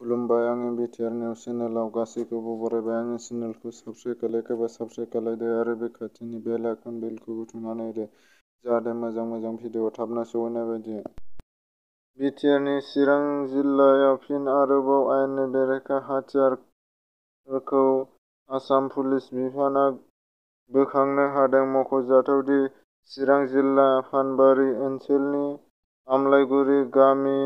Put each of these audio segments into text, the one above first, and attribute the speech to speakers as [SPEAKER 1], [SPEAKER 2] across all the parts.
[SPEAKER 1] खुलुमबाय आंनि BTR news चेनेलाव गासैखौबो बरायबाय। आंनि चेनेलखौ साबस्क्राइब एबा साबस्क्राइब खालामदो आरो बे खाथिनि बेल आइकन बेलखौ बुथुमनानै होदो जाहाथे मोजां भिडिअ थाबनो सौहैनाय बायदि। बिटिआरनि चिरां जिल्लायाव फिन आरोबाव आयेननि बेरेखा हाथियारखौ आसाम पुलिस बिफाना बोखांनो हादों। मख'जाथाव दि चिरां जिल्ला पानबारि ओनसोलनि आमलायगुरि गामि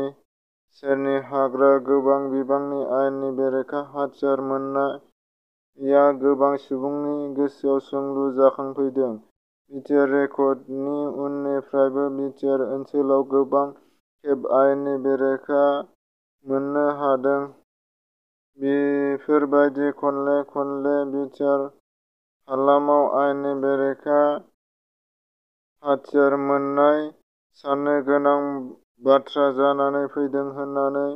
[SPEAKER 1] सेरनि हाग्रा गोबां बिबांनि आयेननि बेरेखा हाथियार मोननाया गोबां सुबुंनि गोसोआव सोंलु जाखांफैदों। बिटिआर रेकर्डनि उननिफ्रायनो बिटिआर ओनसोलाव गोबां खेब आयेननि बेरेखा मोननो हादों। बेफोरबायदि खनले बिटिआर हालामाव आयेननि बेरेखा हाथियार मोननाय साननो गोनां बाथ्रा जानानै फैदों होननानै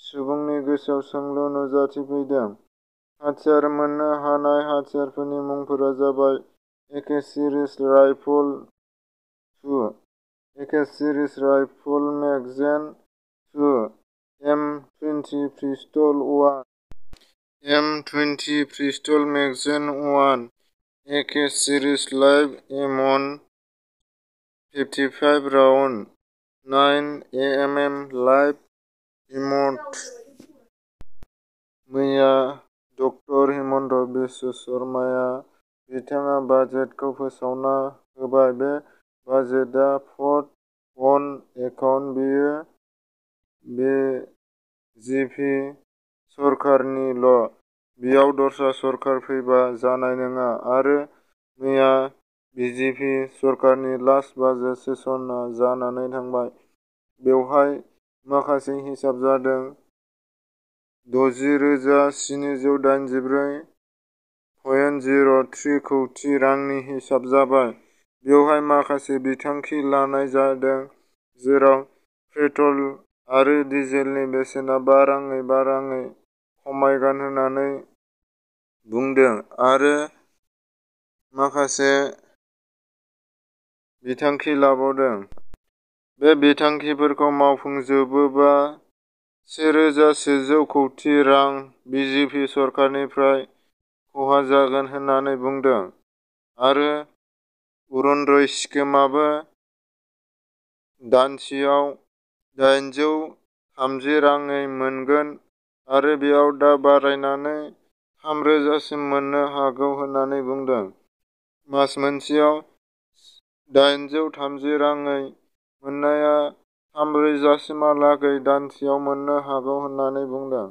[SPEAKER 1] सुबुंनि गोसोआव सोंलु नुजाथिफैदों। हाथियार मोननो हानाय हाथियारफोरनि मुंफोरा जाबाय AK series rifle 2, AK series rifle magazine 2, M20 pistol 1, M20 pistol magazine 1, AK series live ammo 55 round, 9mm live एमन। मैया डक्टर हिमन्त बिश्व शर्माया बिथाङा बाजेटखौ फोसावना होबाय। बे बाजेटआ भट अन एकाउन्ट। बेयो बिजेपि सरकारनिल'। बेयाव दस्रा सरकार फैबा जानाय नङा। आरो मैया बिजेपि सरकारनि लास्ट बाजेट सेसनआ जानानै थांबाय। बेवहाय माखासे हिसाब जादों। 60,784.03 कौटि रांनि हिसाब जाबाय। बेवहाय माखासे बिथांखि लानाय जादों जेराव पेट्रल आरो डिजेलनि बेसेना 5 राङै खमायगोन होननानै बुंदों आरो माखासे बिथांखि लाबावदों। बे बिथांखिफोरखौ मावफुंजोबोबा 1,100 कौटि रां बिजेपि सरकारनिफ्राय खहा जागोन होननानै बुंदों। आरो अरुण'दय स्किमआबो दानसेयाव 830 राङै मोनगोन आरो बेयाव दा बारायनानै 3,000 सिम मोननो हागौ होननानै बुंदों। मास मोनसेयाव 830 राङै मोननाया 3,000 सिमहालागै दानसेयाव मोननो हागौ होननानै बुंदों।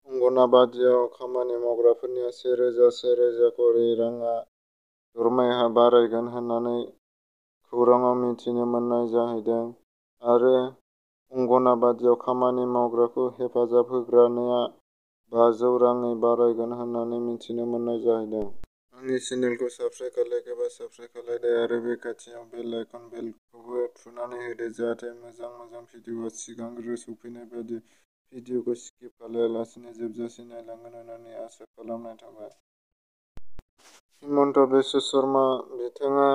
[SPEAKER 1] अंगनबादियाव खामानि मावग्राफोरनि 1,000 करि राङा दरमाहा बारायगोन होननानै खौराङाव मिथिनो मोननाय जाहैदों। आरो अंगनबादियाव खामानि मावग्राखौ हेफाजाब होग्रानिया 500 राङै बारायगोन होननानै मिथिनो मोननाय जाहैदों। आंनि चेनेलखौ साबस्क्राइब एबा साबस्क्राइब खालामदो आरो बे खाथियाव बेल आइकन बेलखौबो थुनानै होदो जाहाथे मोजां भिडिअआ सिगांग्रो सौफैनाय बायदि। भिडिअखौ स्किप खालामालासिनो जोबजासिम नायलांगोन होननानै आसा खालामनाय थाबाय। हिमन्त बिश्व शर्मा बिथाङा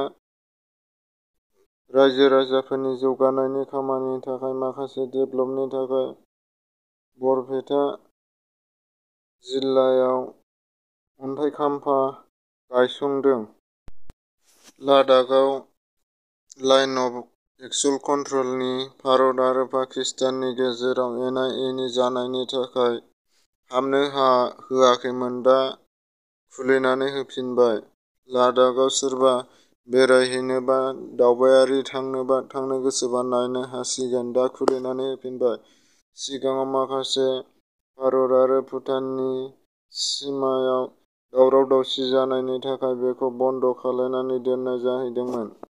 [SPEAKER 1] रायजो-राजाफोरनि जौगानायनि खामानिनि थाखाय माखासे डेभेलपनि थाखाय बरपेटा जिल्लायाव अन्थाइ खाम्फा गायसंदों। लादाखआव लाइन अफ एक्सुएल कन्ट्रलनि भारत आरो पाकिस्ताननि गेजेराव एना-एनि जानायनि थाखाय हाबनो होआखैमोन दा खुलिनानै होफिनबाय। लादाखआव सोरबा बेरायहैनोबा दावबायारि थांनो गोसोबा नायनो हासिगोन दा खुलिनानै होफिनबाय। सिगाङाव माखासे भारत आरो भुटाननि सिमायाव दावराव-दावसि जानायनि थाखाय बेखौ बन्द खालामनानै दोननाय जाहैदोंमोन।